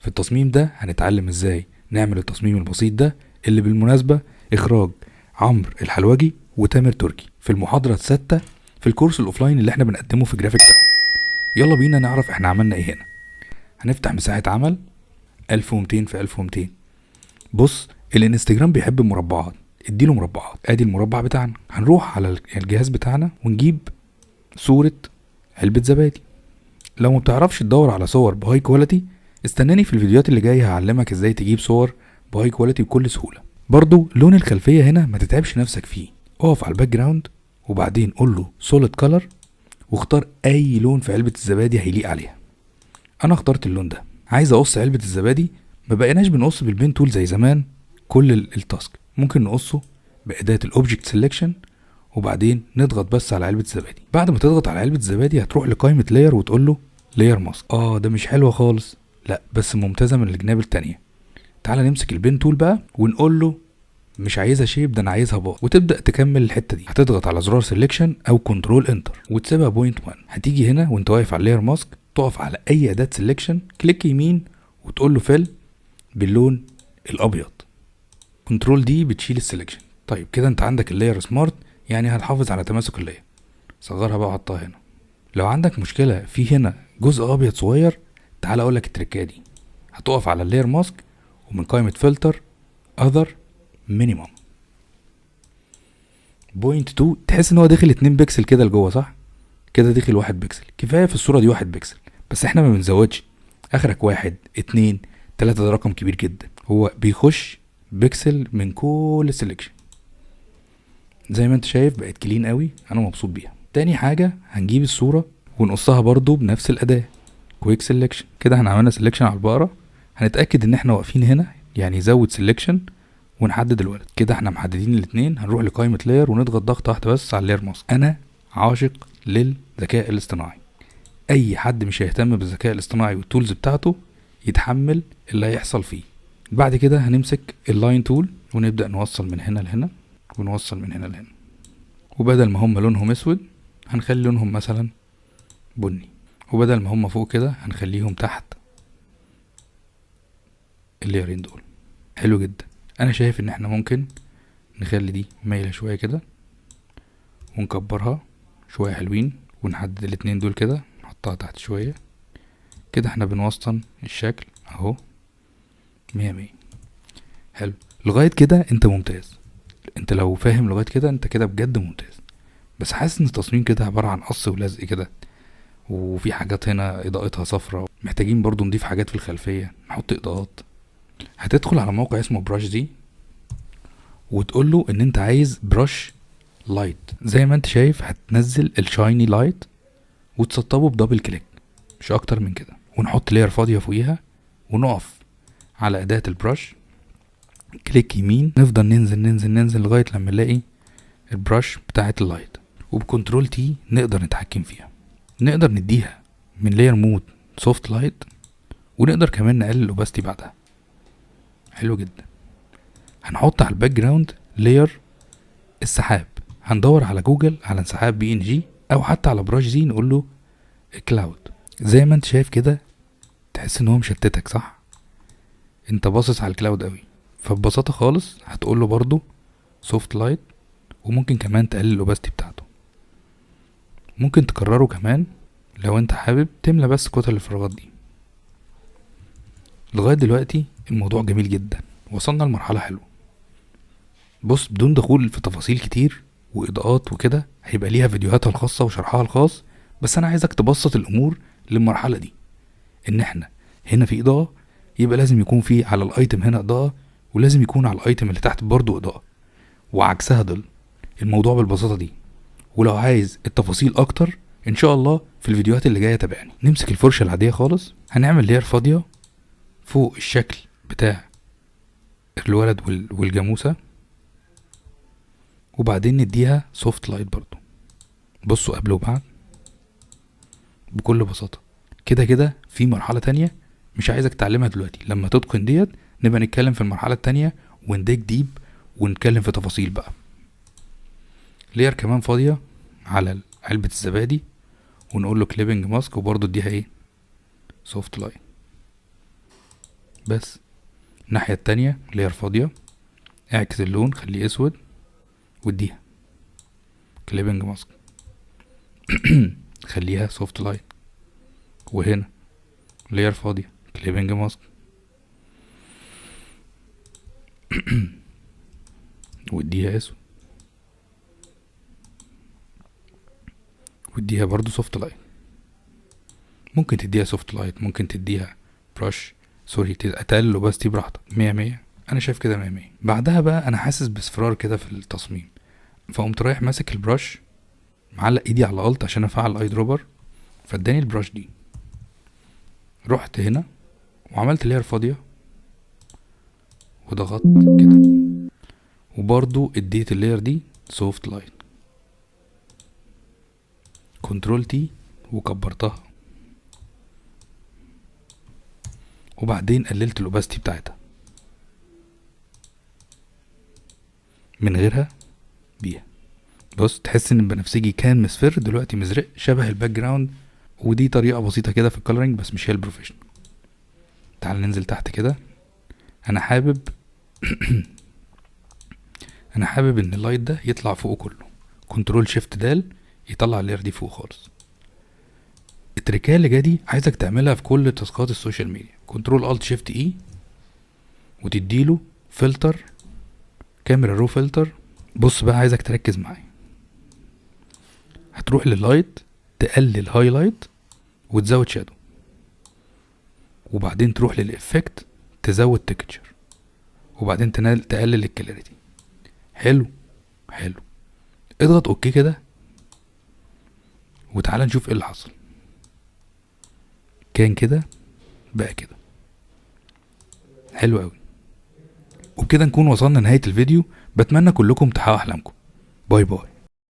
في التصميم ده هنتعلم ازاي نعمل التصميم البسيط ده، اللي بالمناسبة اخراج عمرو الحلوجي وتامر تركي في المحاضرة السادسة في الكورس ال offline اللي احنا بنقدمه في جرافيك تاون. يلا بينا نعرف احنا عملنا ايه هنا. هنفتح مساحة عمل 1200 في 1200. بص، الانستجرام بيحب المربعات، اديله مربعات. ادي المربع بتاعنا. هنروح على الجهاز بتاعنا ونجيب صورة علبة زبادي. لو ما بتعرفش تدور على صور ب high quality، استناني في الفيديوهات اللي جاية، هعلمك ازاي تجيب صور ب high quality بكل سهولة. برضو لون الخلفية هنا ما تتعبش نفسك فيه، اقف على ال background وبعدين قول له solid color واختار اي لون في علبة الزبادي هيليق عليها. انا اخترت اللون ده. عايز اقص علبة الزبادي، ما بقيناش بنقص بال pen tool زي زمان. كل ال task ممكن نقصه بأداة ال object selection وبعدين نضغط بس على علبة الزبادي. بعد ما تضغط على علبة الزبادي هتروح لقائمة layer وتقول له layer mask. ده مش حلوة خالص، لا بس ممتازة من الجناب التانية. تعالى نمسك ال pen tool بقى ونقول له مش عايزها shape، ده انا عايزها path، وتبدا تكمل الحتة دي. هتضغط على زرار selection او control enter وتسيبها point 1. هتيجي هنا وانت واقف على ال layer mask، تقف على اي اداه selection، click يمين وتقول له fill باللون الابيض. control D بتشيل ال selection. طيب، كده انت عندك ال layer smart، يعني هنحافظ على تماسك ال layer. صغرها بقى وحطها هنا. لو عندك مشكلة في هنا جزء ابيض صغير، تعال اقول لك التركايه دي. هتقف على ال layer mask ومن قائمة filter، other، minimum، point 2. تحس ان هو داخل 2 بكسل كده لجوه، صح؟ كده داخل 1 بكسل كفاية في الصورة دي، 1 بكسل بس. احنا ما بنزودش، اخرك واحد، اتنين، تلاتة، ده رقم كبير جدا. هو بيخش بكسل من كل selection. زي ما انت شايف بقت clean قوي، انا مبسوط بيها. تاني حاجة هنجيب الصورة ونقصها برضو بنفس الأداة quick selection. كده احنا عملنا selection على البقرة. هنتأكد ان احنا واقفين هنا، يعني زود selection ونحدد الولد. كده احنا محددين الاتنين. هنروح لقائمة layer ونضغط ضغطة واحدة بس على ال layer mask. انا عاشق للذكاء الاصطناعي. اي حد مش هيهتم بالذكاء الاصطناعي وال tools بتاعته يتحمل اللي هيحصل فيه. بعد كده هنمسك ال line tool ونبدأ نوصل من هنا لهنا ونوصل من هنا لهنا، وبدل ما هم لونهم اسود هنخلي لونهم مثلا بني، وبدل ما هم فوق كده هنخليهم تحت ال layer ين دول. حلو جدا. انا شايف ان احنا ممكن نخلي دي مايلة شوية كده ونكبرها شوية حلوين، ونحدد الاتنين دول كده، نحطها تحت شوية كده. احنا بنوسطن الشكل اهو، مية مية. حلو لغاية كده، انت ممتاز. انت لو فاهم لغاية كده انت كده بجد ممتاز. بس حاسس ان التصميم كده عبارة عن قص ولزق كده، وفي حاجات هنا اضاءتها صفرة. محتاجين برضو نضيف حاجات في الخلفية، نحط اضاءات. هتدخل على موقع اسمه Brusheezy وتقول له ان انت عايز brush light. زي ما انت شايف هتنزل ال shiny light وتسطبه ب double click، مش اكتر من كده. ونحط layer فاضية فوقيها ونقف على اداة ال brush، click يمين، نفضل ننزل ننزل ننزل لغاية لما نلاقي ال brush بتاعة ال light، وب control T نقدر نتحكم فيها. نقدر نديها من layer mode soft light، ونقدر كمان نقلل ال opacity بعدها. حلو جدا. هنحط على ال background layer السحاب. هندور على جوجل على سحاب PNG او حتى على Brusheezy نقول له cloud. زي ما انت شايف كده تحس ان هو مشتتك، صح؟ انت باصص على ال cloud قوي. فببساطة خالص هتقول له برضو soft light، وممكن كمان تقلل ال opacity بتاعته. ممكن تكرره كمان لو انت حابب، تملى بس كتل الفراغات دي. لغاية دلوقتي الموضوع جميل جدا، وصلنا لمرحلة حلوة. بص، بدون دخول في تفاصيل كتير واضاءات وكده، هيبقى ليها فيديوهاتها الخاصة وشرحها الخاص، بس انا عايزك تبسط الامور للمرحلة دي، ان احنا هنا في اضاءة، يبقى لازم يكون في على ال item هنا اضاءة، ولازم يكون على ال item اللي تحت برضو اضاءة، وعكسها ظل. الموضوع بالبساطة دي. ولو عايز التفاصيل اكتر ان شاء الله في الفيديوهات اللي جاية تابعني. نمسك الفرشة العادية خالص، هنعمل layer فاضية فوق الشكل بتاع الولد والجاموسة، وبعدين نديها soft light برضو. بصوا قبل وبعد بكل بساطة كده. كده في مرحلة تانية مش عايزك تعلمها دلوقتي، لما تتقن ديت نبقى نتكلم في المرحلة التانية ون dig deep ونتكلم في تفاصيل بقى. layer كمان فاضية على علبة الزبادي ونقول له clipping mask، وبرضه اديها ايه؟ soft light. بس. الناحية التانية layer فاضية، اعكس اللون خليه اسود واديها clipping mask خليها soft light. وهنا layer فاضية clipping mask واديها اسود واديها برضو soft light. ممكن تديها soft light، ممكن تديها brush، sorry تقلل opacity براحتك. 100 100، انا شايف كده 100 100. بعدها بقى انا حاسس باصفرار كده في التصميم، فقمت رايح ماسك ال brush معلق ايدي على Alt عشان افعل eyedropper، فاداني ال brush دي. رحت هنا وعملت layer فاضية وضغطت كده، وبرضو اديت ال layer دي soft light، control T وكبرتها، وبعدين قللت ال opacity بتاعتها من غيرها بيها. بص تحس ان البنفسجي كان مصفر دلوقتي مزرق شبه ال background. ودي طريقة بسيطة كده في ال coloring بس مش هي ال professional. تعال ننزل تحت كده. انا حابب ان ال light ده يطلع فوق كله، control shift دال يطلع ال layer دي فوق خالص. التريكايه اللي جايه دي عايزك تعملها في كل تاسكات ال social media. control alt shift E وتديله filter، camera raw filter. بص بقى عايزك تركز معايا، هتروح لل light تقلل highlight وتزود shadow، وبعدين تروح لل effect تزود texture، وبعدين تقلل ال clarity. حلو حلو، اضغط okay كده وتعالى نشوف ايه اللي حصل. كان كده بقى كده، حلو قوي. وبكده نكون وصلنا لنهاية الفيديو. بتمنى كلكم تحققوا احلامكم. bye bye.